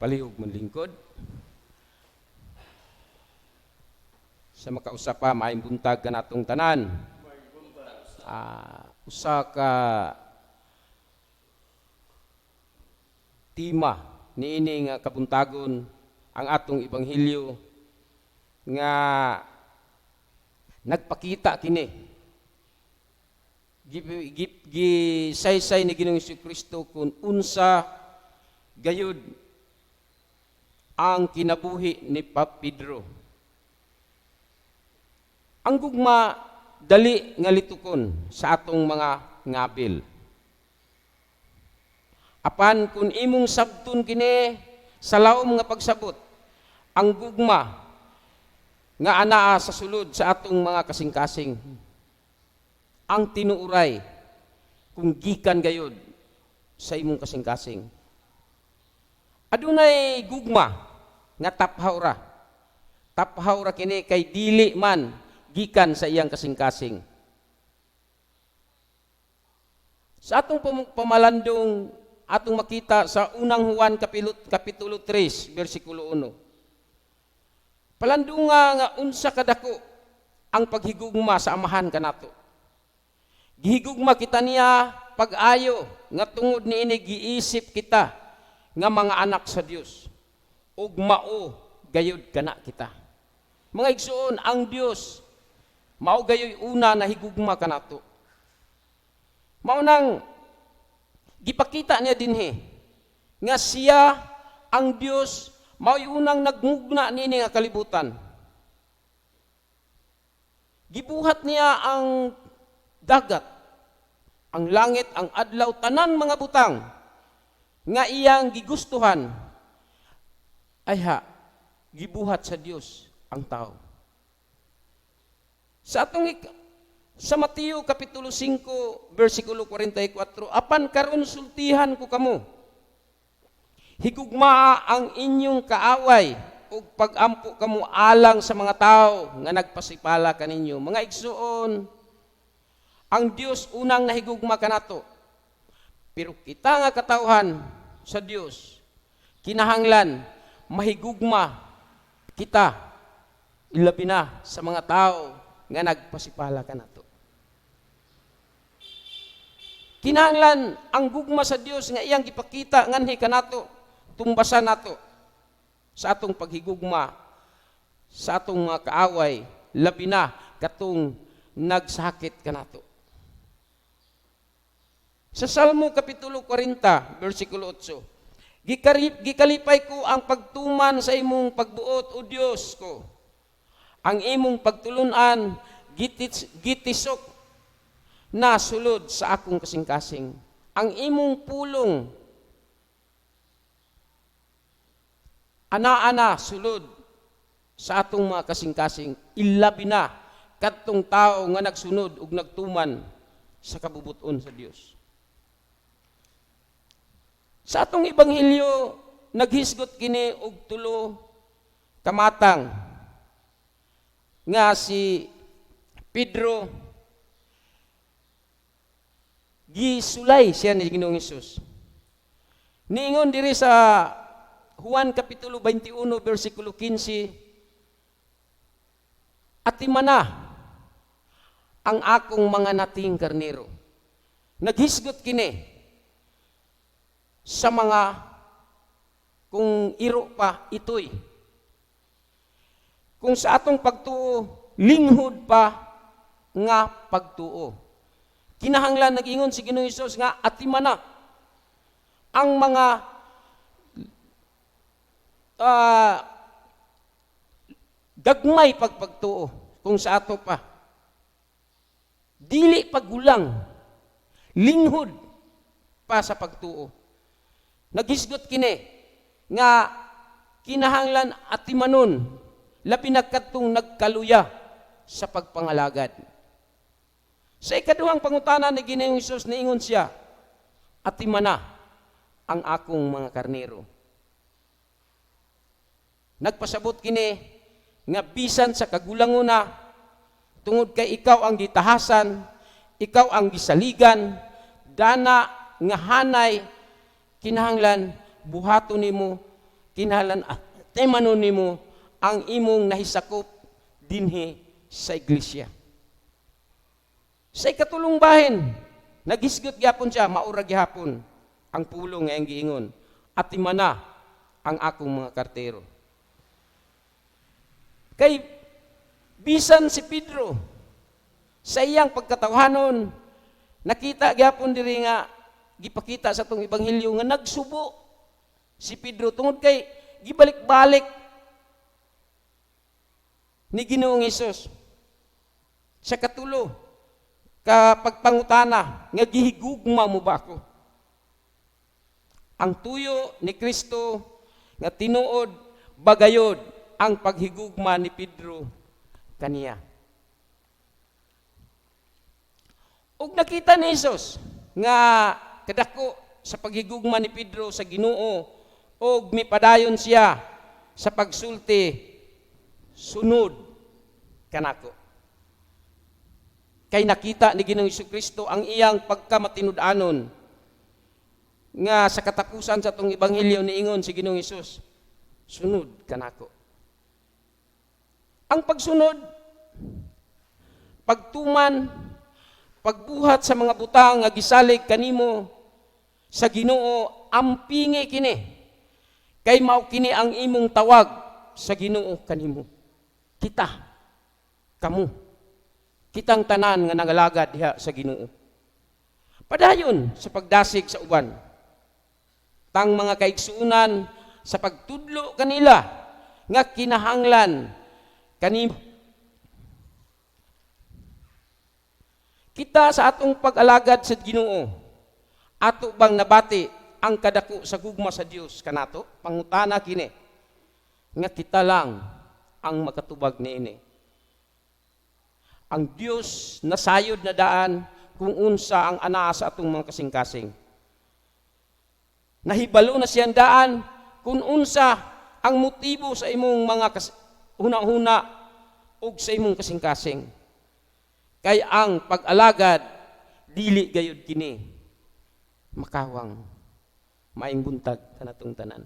Palihog manlingkod. Sa makausa pa, maayong buntag kanatong tanan. Usa ka tema niini nga kabuntagon ang atong ebanghelyo nga nagpakita kini gisaysay ni Ginoong Kristo kung unsa gayud ang kinabuhi ni Pedro. Ang gugma dali nga litukon sa atong mga ngabil. Apan kung imong sabton kini sa laom nga pagsabot, ang gugma nga anaa sa sulod sa atong mga kasing-kasing, ang tinuuray kung gikan gayod sa imong kasing-kasing. Adunay gugma nga taphaw ra. Taphaw ra kini kay dili man gikan sa iyang kasing-kasing. Sa atong pamalandong, atong makita sa Unang Juan kapitulo 3 bersikulo 1. Palandunga nga unsa kadako ang paghigugma sa Amahan kanato. Gihigugma kita niya pag-ayo nga tungod niini giisip kita nga mga anak sa Dios ug mao gayud kana kita. Mga igsuon, ang Dios mao gayoy una na higugma kanato. Mao nang gipakita niya dinhi nga siya ang Dios mao'y unang nagmugna niini nga kalibutan. Gibuhat niya ang dagat, ang langit, ang adlaw, tanan mga butang nga iyang gigustuhan ayha gibuhat sa Dios ang tao. Sa Mateo kapitulo 5 bersikulo 44, "Apan karon sultihan ko kamo, higugmaa ang inyong kaaway ug pagampo kamo alang sa mga tao nga nagpasipala kaninyo." Mga igsuon, ang Dios unang nahigugma kanato. Pero kita nga katawhan sa Dios, kinahanglan mahigugma kita ilabi na sa mga tao nga nagpasipala kanato. Kinahanglan ang gugma sa Dios nga iyang gipakita nganhi kanato, tumbasan nato sa atong paghigugma sa atong mga kaaway, labi na katong nagsakit kanato. Sa Salmo kapitulo 40, versikulo 8, "Gikalipay ko ang pagtuman sa imong pagbuot, o Dios ko. Ang imong pagtulunan gitisok na sulod sa akong kasing-kasing. Ang imong pulong ana-ana sulod sa atong mga kasing-kasing, ilabi na kadtong tao nga nagsunod ug nagtuman sa kabubuton sa Dios." Sa atong ebanghelyo, naghisgot kini og tulo kamatang nga si Pedro gisulay siya ni Ginoong Hesus. Niingon diri sa Juan kapitulo 21 bersikulo 15, "Atimana ang akong mga nating karnero." Naghisgot kini sa mga kung iro pa itoy. Kung sa atong pagtuo, linghod pa nga pagtuo. Kinahanglan nag-ingon si Ginoong Hesus nga atimana ang mga gagmay pagpagtuo kung sa ato pa. Dili pagulang, linghod pa sa pagtuo. Naghisgot kini nga kinahanglan atimanon labi na kadtong nagkaluya sa pagpangalagad. Sa ikaduhang pangutana ni Ginoong Hesus, niingon siya, "Atimana ang akong mga karnero." Nagpasabot kini nga bisan sa kagulanguna, tungod kay ikaw ang gitahasan, ikaw ang gisaligan, dana nga hanay kinahanglan buhaton nimo Kinahanglan atimanon nimo ang imong nahisakop dinhi sa iglesia. Sa ikatulong bahin, naghisgot gyapon siya, maura gihapon ang pulong nga iyang giingon. "Atimana ang akong mga karnero." Kay bisan si Pedro sa iyang pagkatawhanon, nakita gyapon diri nga gipakita sa atong ebanghelyo nga nagsubo si Pedro tungod kay gibalik-balik ni Ginoong Hesus sa katulo ka pagpangutana nga, "Gihigugma mo ba ako?" Ang tuyo ni Kristo nga tinuod bagayod ang paghigugma ni Pedro kaniya. Ug nakita ni Hesus nga kadako sa paghigugma ni Pedro sa Ginoo ug mipadayon siya sa pagsulti, "Sunod kanako." Kay nakita ni Ginoong Kristo ang iyang pagkamatinud-anon nga sa katapusan sa atong ebanghelyo niingon si Ginoong Hesus, "Sunod kanako." Ang pagsunod, pagtuman, pagbuhat sa mga butang nga gisalig kanimo sa Ginoo, ampingi kini. Kay mao kini ang imong tawag sa Ginoo kanimo. Kita, kamo, kitang tanan nga nangalagad diha sa Ginoo. Padayon sa pagdasig sa uban. Tang mga kaigsuonan sa pagtudlo kanila nga kinahanglan kanimo. Kita sa atong pag-alagad sa Ginoo, ato bang nabati ang kadako sa gugma sa Dios kanato? Pangutana kini nga kita lang ang makatubag niini. Ang Dios nasayod na daan kung unsa ang anaa sa atong mga kasing-kasing. Nahibalo na siyang daan kung unsa ang motibo sa imong mga huna-huna ug sa imong kasing-kasing. Kay ang pag-alagad dili gayud kini makawang. Maayong buntag kanatong tanan.